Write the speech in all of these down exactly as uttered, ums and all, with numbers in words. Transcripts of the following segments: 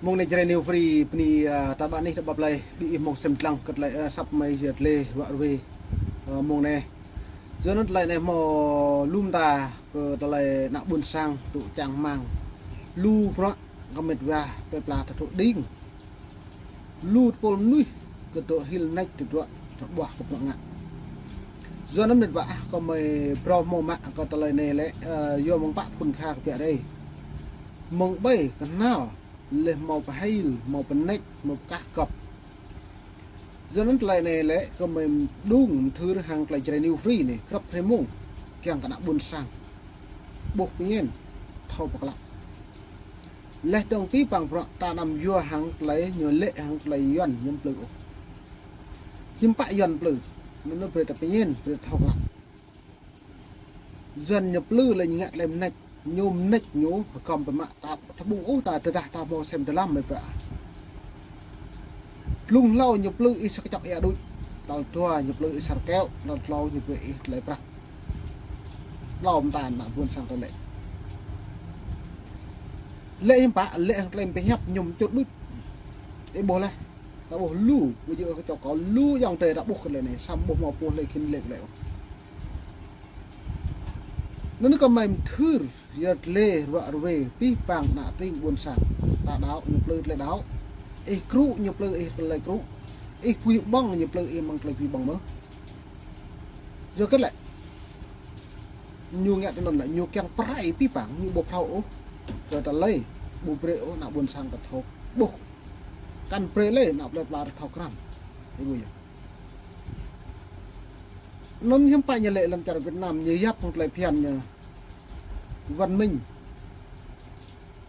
Mông anai Jrai New Free bơni, ơ, ta ƀă anih ta ƀă plơi, ƀing ih mông sem lăng kơ tơlơi, ơ, săp mơi yơh tơlơi ruă ruê, ơ, mông anai. Yua anŭn tơlơi anai hmâo lŏm ta kơ tơlơi ană ƀôn sang tŭ čang rơmang. Lu bruă kơ mĕt wa plơi pla ta tŭ đing. Lu tơpul mơnuih kơ tŭ hil nač tơdruă tơƀuah kơ bruă ngă. Yua anŭn mĕt wa ah kơ mơi phrâo hmâo mă kơ tơlơi anai lĕ, ơ, yua mơ̆ng pă phŭn kha kơ biă rai. Mơ̆ng ƀai kơnăl lĕ hmâo pơhil, hmâo pơnač, hmâo pơkah gŏp. Yua anŭn tơlơi anai lĕ kơ mơi mơđung mơthưr hăng tơlơi Jrai New Free anai, krăp hrơi mông, kiăng kơ ană ƀôn sang ƀuh pơñen, thâo pơklă. Lĕ dong pĭ păng bruă ta anăm yua hăng tơlơi ñu lĕ hăng tơlơi Yuan ñu plư ôh. Hiư̆m pă Yuan plư, anŭn brơi ta pơñen, brơi ta thâo klă. Yuan ñu plư lĕ ñu ngă tơlơi mơnač, ñu mơnač ñu hơgŏm pơmă ta, ta ƀuh ôh ta tơdah ta hmâo sem dơlăm mơi pă. Blung hlâo ñu plư ih sa kơčŏk ia đuč, tal dua ñu plư ih sa rơkeo, tal tlâo ñu plư ih tơlơi prăk. Hlâo mơta ană ƀôn sang ta lĕ. Lĕ hiư̆m pă, lĕ hăng tơlơi pơhiăp ñu mơčut đuč. Ih ƀuh laih, ta ƀuh lu, ƀu djơ̆ kơčŏk kâo lu ayŏng adơi ta ƀuh kơ tơlơi anai, samơ̆ ƀu hmâo pô hlơi khĭn lĕ kơ tơlơi ôh. Anŭn kơ mơi mơthưr, yua tơlơi ruă ruê, pĭ păng ană tring ƀôn sang. Ta đaŏ, ñu plư tơlơi đaŏ. Ih krŭ, ñu plư ih tơlơi krŭ. Ih pui ƀơ̆ng, ñu plư ih mơ̆ng tơlơi pui ƀơ̆ng mơ̆n. Yua kơ lĕ. Ñu ngă tui anŭn lĕ, ñu kiăng pơrai pĭ păng, ñu ƀu phrâo ôh. Kơ tơlơi, ƀu brơi ôh ană ƀôn sang ta thâo ƀuh. Kăn brơi lĕ ană plơi pla ta thâo krăn. Ih ƀuh yơh. Anŭn hiư̆m pă ñu lĕ lŏn čar Việt Nam ñu yap hăng tơlơi phiăn ñu. Văn minh.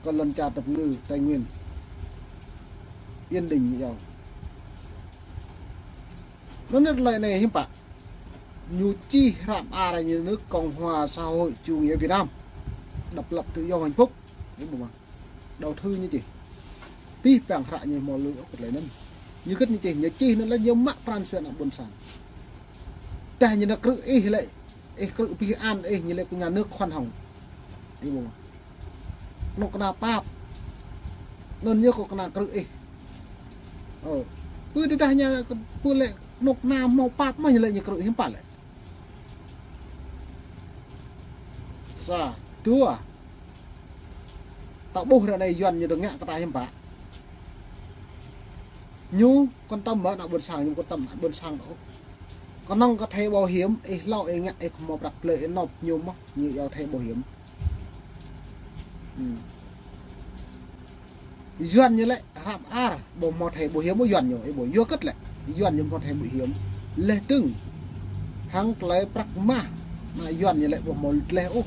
Kơ lŏn čar tơpơngư Tây Nguyên. Yên Định ñu yap. Anŭn tơlơi anai hiư̆m pă. Ñu čih hră mơar ñu nước Cộng hòa Xã hội Chủ nghĩa Việt Nam. Độc lập tự do hạnh phúc. Ih ƀuh mơ̆. Đầu thư ñu čih. Pĭ păng hră ñu hmâo lư ôh kơ tơlơi anŭn. Ñu kơ̆t ñu čih, ñu čih anŭn lĕ ñu mă pran jua ană ƀôn sang. Tơdah ñu nao krư̆ ih lĕ, ih krư̆ pih an ih ñu lĕ kơ nhà nước khoan hồng. Ih ƀuh mơ̆. Kơnuk kơna pap. Anŭn ñu kơ kơna krư̆ ih. Ơ. Pơ tơdah ñu pơ lĕ kơnuk kơna hmâo pap mơ̆ ñu lĕ ñu krư̆ ih hiư̆m pă lĕ. Sa, dua. Ta ƀuh ră anai Yuan ñu dŏ ngă kơ ta hiư̆m pă. Ñu quan tâm mơ̆ ană ƀôn sang, ñu quan tâm ană ƀôn sang ôh. Kơnơ̆ng kơ thẻ bảo hiểm, ih hlâo ih ngă ih hmâo prăk blơi ih nộp ñu mơ̆, ñu iâu thẻ bảo hiểm. Hmm. Yuan ñu lĕ hră mơar, ƀu hmâo thẻ bảo hiểm ôh Yuan ñu, ih ƀuh, yua kơ̆t lĕ. Yuan ñu hmâo thẻ bảo hiểm. Leh dơ̆ng. Hăng tơlơi prăk mah. Ană Yuan ñu lĕ ƀu hmâo gleh ôh.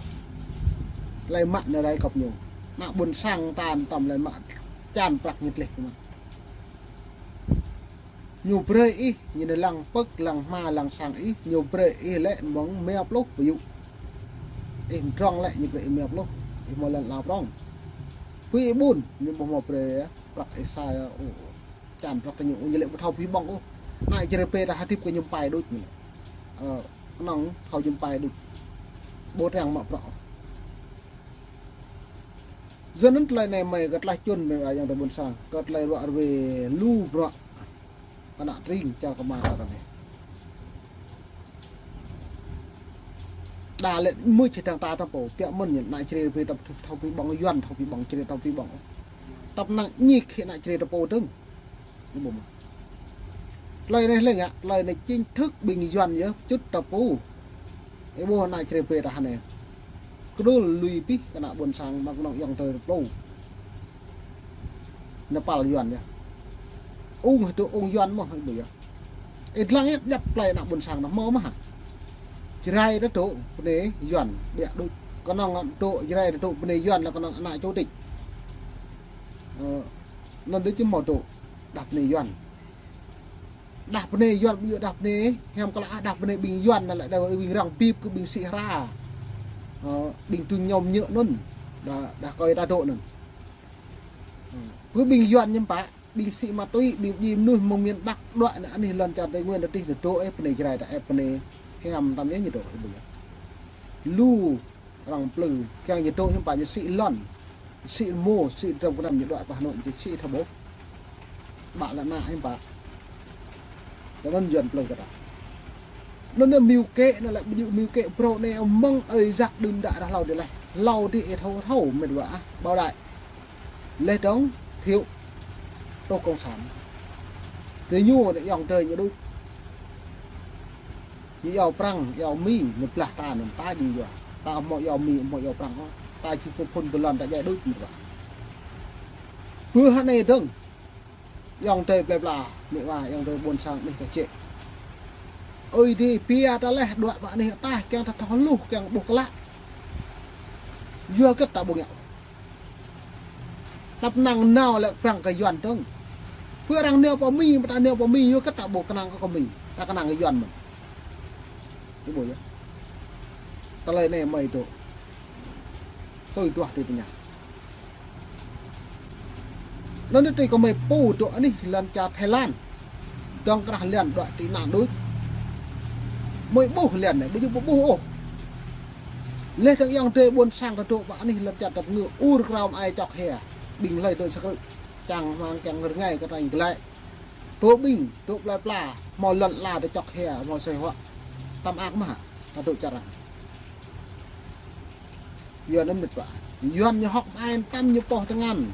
Tơlơi mă anai rai gŏp ñu. Ană ƀôn sang ta tơm tơlơi mă čan prăk ñu gleh mơ̆n. Ñu brơi ih, ñu anai lăng pơ̆k, lăng hma, lăng sang ih, ñu brơi ih lĕ mơ̆ng rơma pluh ƀu djơ̆. Ih mdrŏng lĕ ñu brơi ih rơma pluh, ih hmâo lŏn ala prŏng. Pui ih ƀun, ñu ƀu hmâo brơi, prăk ih sa, ơ, čan prăk kơ ñu, ñu lĕ ƀu thâo pui ƀơ̆ng ôh. Ană Jrai pê ta hơdip kơ ñu pai đôč ñu lĕ. Ơ, kơnơ̆ng thâo ñu pai đôč. Ƀu triăng mă prăk. Yua anŭn tơlơi anai mơi kơ tơlơi čun mơi ayŏng adơi ƀôn sang, kơ tơlơi ruă ruê lu bruă. Kơ ană tring čar kơmar ta anai. Đa lĕ mưč hĭ tơdang ta tơpô, biă mơ̆n ñu, ană Jrai pê ta thâo pui ƀơ̆ng Yuan, thâo pui ƀơ̆ng Jrai, thâo pui ƀơ̆ng. Tơpă năng ñik hĭ ană Jrai tơpô dơ̆ng. Ih ƀuh mơ̆. Tơlơi anai lĕ ngă, tơlơi anai chính thức ƀing Yuan yơh, čut tơpô. Ih ƀuh ană Jrai pê ta anai. Kơdul lui pĭ kơ ană ƀôn sang mă kơnơ̆ng ayŏng adơi tơpô. Nepal Yuan yơh. Ung hơdô ung Yuan mơ̆, ih ƀuh yơh. Ih lăng yơh djăp plơi ană ƀôn sang anŭn hmâo mơ̆ hă. Jrai ta dŏ bơnai Yuan, biă đôč. Kơnơ̆ng dŏ Jrai ta dŏ bơnai Yuan lĕ kơnơ̆ng ană chủ tịch. Ơ, anŭn đôč či hmâo dŏ. Đah bơnai Yuan. Đah bơnai Yuan ƀu djơ̆ đah bơnai, hiam kơ lă đah bơnai ƀing Yuan anŭn lĕ đah ƀing răng bip kơ ƀing sĭ hra. Ơ, ƀing tui ñom ñơ̆ anŭn. Đah, đah kơi ta dŏ anŭn. Ơ, kơ ƀing Yuan ñu pă, ƀing sĭ ma túy, ƀing djai mơnuih mơ̆ng miền Bắc, đuaĭ anai anih lŏn čar Tây Nguyên ta tih dŏ ĕh bơnai Jrai ta ĕh bơnai hiam tơm yơh ñu dŏ ĕh ƀu yơh. Lu Arăng plư, kiăng ñu dŏ hiư̆m pă ñu sĭ lŏn. Sĭ mơ̆, sĭ dram kơnăm ñu đuaĭ pơ Hà Nội, sĭ thâo ƀuh. Ƀă lĕ ană hiư̆m pă. Tơ anŭn Yuan plơi kơ ta. Anŭn anai mơ̆ng kĕ, anŭn lĕ ƀu djơ̆ mơ̆ng kĕ, phrâo anai mơ̆ng ơi yă đưm đă ră hlâo adih leh. Hlâo adih ih thâo thâo, mĕt wa ah, ƀâo đai. Leh dơ̆ng, Thiệu, tôh cộng sản. Tơ ñu anai ayŏng adơi ñu đôč. Ñu iâu Prăng, iâu Mi, ñu blah ta anŭn, ta djơ̆ yua. Ta ƀu hmâo iâu Mi, ƀu hmâo iâu Prăng ôh. Ta či pơphun tơlơi ta djai đôč mĕt wa. Pơ hơnai dơ̆ng. Ayŏng adơi plơi pla, mĕt wa, ayŏng adơi ƀôn sang anih kơ čĕ. Ơi adih pia ta leh đuaĭ pơ anih ataih, kiăng ta thâo hluh, kiăng ƀuh klă. Yua hơget ta ƀu ngă. Tăp năng nao lĕ pơgang kơ Yuan dơ̆ng. Pơ arăng nao pơ Mi, mơ̆ ta nao pơ Mi, yua hơget ta ƀu kơnang kơ Mi. Ta kơnang kơ Yuan mơ̆n. Ih ƀuh yơh. Tơlơi anai mơi dŏ. Tui duah tui tơña. Anŭn tui kơ mơi pô dŏ anih lŏn čar Thái Lan. Dơ̆ng krah lŏn đuaĭ tị nạn đôč. Mơi ƀuh lŏn anai, ƀu djơ̆ ƀu ƀuh ôh. Leh dơ̆ng ayŏng adơi ƀôn sang ta dŏ pơ anih lŏn čar Dap Kơngư, ur krao mơai čŏk hia. Ƀing hlơi dŏ sa krư̆. Čang hmang kiăng rơngai kơ tañ glaĭ. Pơ ƀing, dŏ plơi pla, hmâo lŏn ala dŏ čŏk hia, hmâo asơi huă. Tăm ak mơ̆ hă, ta dŏ čar arăng. Yuan anŭn mĕt wa. Yuan ñu hŏk mơai tăm ñu pŏh tơngan.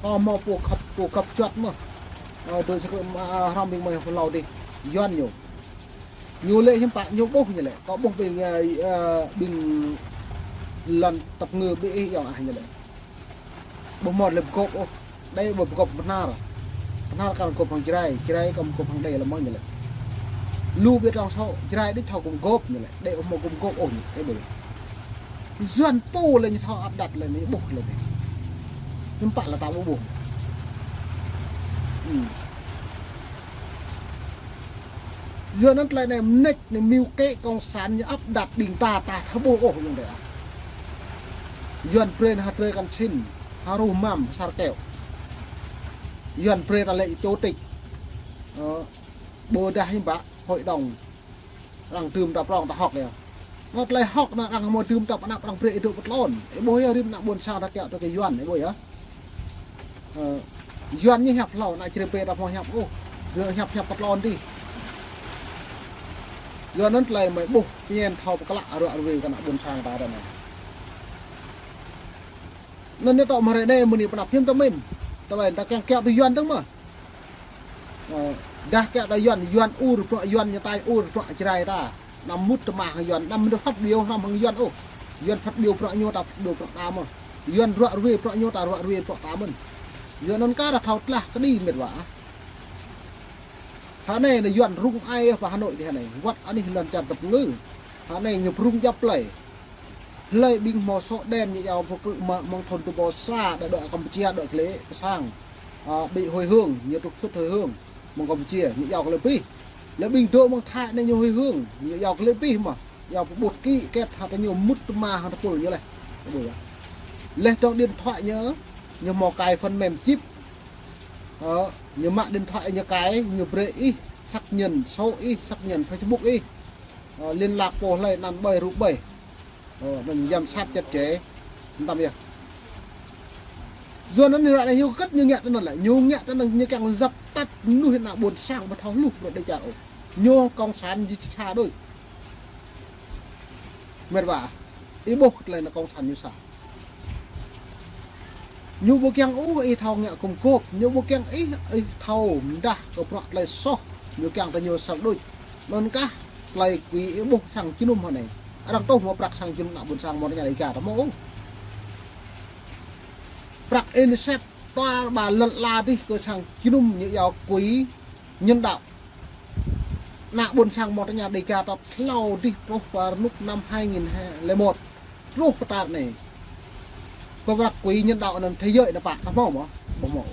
Kơ hmâo pô khăp, pô khăp čuăt mơ̆. Ơ, dŏ sa krư̆, ơ, hrŏm ƀing mơi hlâo adih. Yuan ñu. Ñu lĕ hiư̆m pă, ñu ƀuh ñu lĕ. Kâo ƀuh ƀing, ơ, ơ, ƀing lŏn Dap Kơngư ƀing ih ayŏng ah ñu lĕ. Ƀu hmâo lĕ pơgôp ôh. Đei ƀu pơgôp Bahnar. Bahnar kăn gôp hăng Jrai, Jrai kăn gôp hăng đei lĕ mơ̆ ñu lĕ. Lu ƀiă trong sô, Jrai đĭ thâo gum gôp ñu lĕ. Đei ƀu hmâo gum gôp ôh ñu, ih ƀuh. Yuan pô lĕ ñu thâo áp đặt lĕ ñu ƀuh lĕ ñu. Hiư̆m pă lĕ ta ƀu ƀuh. Ư. Yuan anŭn tơlơi anai mơneč anai mơ̆ng kĕ cộng sản ñu áp đặt ƀing ta, ta thâo ƀuh ôh ayŏng adơi ah. Yuan brơi anai hơdrơi kăn sĭn, hơrŭ mơ̆ng asar keo. Yuan brơi ta lĕ chủ tịch. Ơ, ƀôdah hiư̆m pă, hội đồng. Arăng dưm ta prŏng ta hŏk yơh. Anŭn tơlơi hŏk anŭn arăng hmâo dưm ta pơ anăp arăng brơi ih dŏ pơ tlôn. Ih ƀuh yơh rĭm ană ƀôn sang ta kiaŏ tui kơ Yuan, ih ƀuh yơh. Ơ, Yuan ñu hiăp hlâo, ană Jrai pê ta hmâo hiăp ôh. Yuan hiăp hiăp pơ tlôn adih. Yuan anŭn tơlơi mơi ƀuh, pơñen thâo pơklă ruă ruê kơ ană ƀôn sang ta ră anai. Anŭn ñu tŏ mơ̆ hrơi anai mơ̆ng anai pơ anăp hiư̆m ta mĭn. Tơlơi ta kiăng kiaŏ tui Yuan dơ̆ng mơ̆. Ơ, dah kiaŏ tui Yuan, Yuan ur bruă Yuan ñu tai ur bruă Jrai ta. Anăm mŭt tơma hăng Yuan, anăm mŭt phát biểu hrŏm hăng Yuan ôh. Yuan phát biểu bruă ñu ta phát biểu bruă ta mơ̆n. Yuan ruă ruê bruă ñu ta ruă ruê bruă ta mơ̆n. Yuan anŭn kar thâo tlah kơđi mĕt wa. Hơnai anai Yuan rŭng ai pơ Hà Nội adih hơnai. Wơ̆t anih lŏn čar Dap Kơngư. Hơnai ñu pơrŭng djŏp plơi. Hlơi ƀing hmâo sŏ đen ñu iâu pơkrư̆ mă mơ̆ng thŭn tơpă sa đa đuaĭ Campuchia đuaĭ glaĭ pơ sang. Ơ, ƀu hồi hương, ñu trục xuất hồi hương. Mơ̆ng Campuchia, ñu iâu kơ lĕ pih. Lĕ ƀing dŏ mơ̆ng Thái anai ñu hơi hương, ñu iâu kơ lĕ pih mơ̆. Iâu pơƀut kĭ, kĕt hă ta ñu mŭt tơma hăng tơpul ñu leh. Ƀu yơh. Leh dơ̆ng điện thoại ñu, ñu hmâo cài phần mềm chip. Ơ, ñu mă điện thoại ñu cài, ñu brơi ih, xác nhận số ih, xác nhận Facebook ih. Ơ, liên lạc pô hlơi anăn ƀơi rup ƀơi. Ơ, anŭn giám sát chặt chẽ. Tăm yơh. Yuan anŭn ră anai ñu kĕt ñu ngă tơ anŭn lĕ. Ñu ngă tơ anŭn ñu kiăng dập tắt mơnuih ană ƀôn sang ƀu thâo hluh bruă dêh čar ôh. Ñu cộng sản ñu sa đôč. Mĕt wa. Ih ƀuh tơlơi ană cộng sản ñu sa. Ñu ƀu kiăng ôh ih thâo ngă gum gôp, ñu ƀu kiăng ih, ih thâo mơdah kơ bruă tơlơi soh, ñu kiăng tơ ñu sa đôč. Anŭn kah tơlơi kui ih ƀuh sang jơnum hơnai. Arăng tŏh hmâo prăk sang jơnum ană ƀôn sang Montagnard Dega ta hmâo ôh. Prăk UNICEF tuar ƀă lŏn ala adih kơ sang jơnum ñu iâu quỹ nhân đạo. Ană ƀôn sang Montagnard Dega ta hlâo adih truh pơ rơnŭk năm hai nghìn lẻ một. Truh pơ tar anai. Kơ prăk quỹ nhân đạo anŭn thế giới anŭn pă ta hmâo mơ̆? Ƀu hmâo.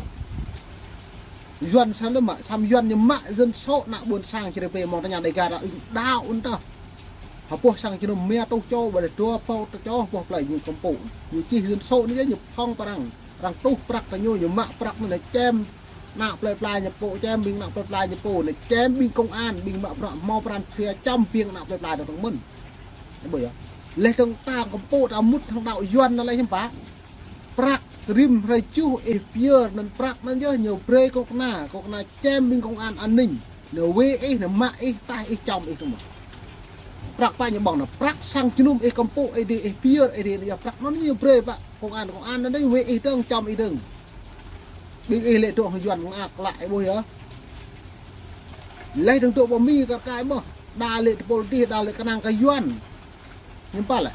Yuan sa lơ̆m mă, samơ̆ Yuan ñu mă dân số ană ƀôn sang Jrai pê Montagnard Dega ta đaŏ ŭn tah. Hơpuh sang jơnum mia tuh čô, ƀơi dua pô tuh čô, hơpuh plơi ñu kơmpŭ. Ñu čih dân số anai ñu phŏng pơ arăng. Arăng tuh prăk tơ ñu, ñu mă prăk anŭn čem. Ană plơi pla ñu pô čem, ƀing ană plơi pla ñu pô, anai čem ƀing công an, ƀing mă prăk hmâo pran jua čăm ƀing ană plơi pla dơ̆ng mơ̆n. Ƀu yơh. Leh dơ̆ng ta kơmpŭ ta mŭt hăng đaŏ Yuan anŭn lĕ hiư̆m pă. Prăk rĭm hrơi tơjuh ih pơyơr anŭn prăk anŭn yơh ñu brơi kơ kơna, kơ kơna čem ƀing công an an ninh. Ñu wai ih, ñu mă ih, taih ih, čăm ih tơ mơ̆. Prăk pă ñu ƀơ̆ng anŭn, prăk sang jơnum ih kơmpŭ, ih dŏ ih pơyơr, ih dŏ anŭn yơh prăk anŭn ñu brơi pă. Công an, công an anŭn wai ih dơ̆ng, čăm ih dơ̆ng. Ƀing ih lĕ dŏ hăng Yuan ngă klă ih ƀuh yơh. Leh dơ̆ng dŏ ƀơi Mi kar kaĭ mơ̆n. Đa lĕ tơpul dih, đa lĕ kơnang kơ Yuan. Hiư̆m pă lĕ.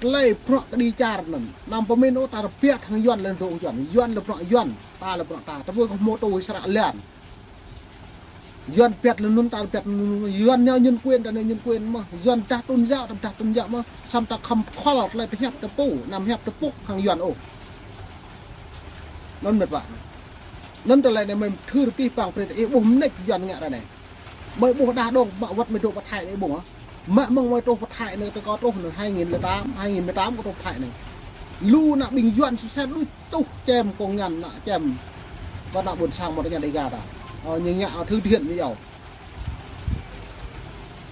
Tơlơi bruă kơđi čar anŭn. Anăm pơmĭn ôh ta rơbat hăng Yuan lĕ dŏ Yuan. Yuan lĕ bruă Yuan. Ta lĕ bruă ta. Ta ƀu kơ hmâo tui sră lan. Yuan rơbat lĕ anŭn ta rơbat anŭn. Yuan nao nhân quyền ta nao nhân quyền mơ̆n. Yuan dah tôn giáo ta dah tôn giáo mơ̆n. Samơ̆ ta khŏm khŏl tơlơi pơhiăp ta pô. Anăm hiăp ta pŏk hăng Yuan ôh. Anŭn mĕt wa. Anŭn tơlơi anai mơi thâo rơpih păng brơi ta ih ƀuh mơneč Yuan ngă ră anai. Mơi ƀuh đah dong mă wơ̆t mơi dŏ pơ Thái anai ƀuh hă. Mă mơ̆ng mơi truh pơ Thái anai tơ kâo truh anŭn hai nghìn lẻ tám, hai nghìn mười tám kâo truh Thái anai. Lu ană ƀing Yuan su sen đuč tuh čem kông ngăn ană čem. Kơ ană ƀôn sang mơ̆ tơ ña Đêga ta. Ơ, ñu ngă thứ thiện với nhau.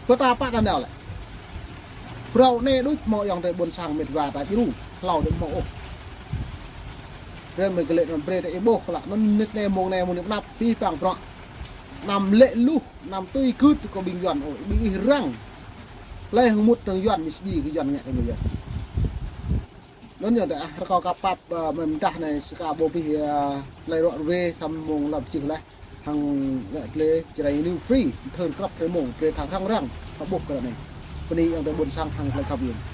Kơ ta pă ta nao lĕ. Phrâo anai đuč hmâo ayŏng adơi ƀôn sang mĕt wa ta djru. Hlâo đuč hmâo ôh. Brơi mơi kơ lĕ anŭn brơi ta ih ƀuh klă anŭn mơneč anai mông anai mông anai pơnăp pih păng bruă. Anăm lĕ luh, anăm tui gưt kơ ƀing Yuan ôh, ƀing ih răng. Tơlơi hơmŭt tơ̆ng Yuan mơ̆ sơdjai kơ Yuan ngă tơ̆ng Yuan. Anŭn yơh ta ah rơkâo kơ pap, ơ, mơi mơdah anai sơka ƀu bih, ơ, tơlơi ruă ruê samơ̆ mông lăp čih leh. Hăng ngă tơlơi Jrai News Free, thơ̆n krăp tơlơi mông, tơlơi thang răng răng, kơ ƀuh kơ anai. Bơni ayŏng adơi ƀôn sang hăng tơlơi khăp yơh.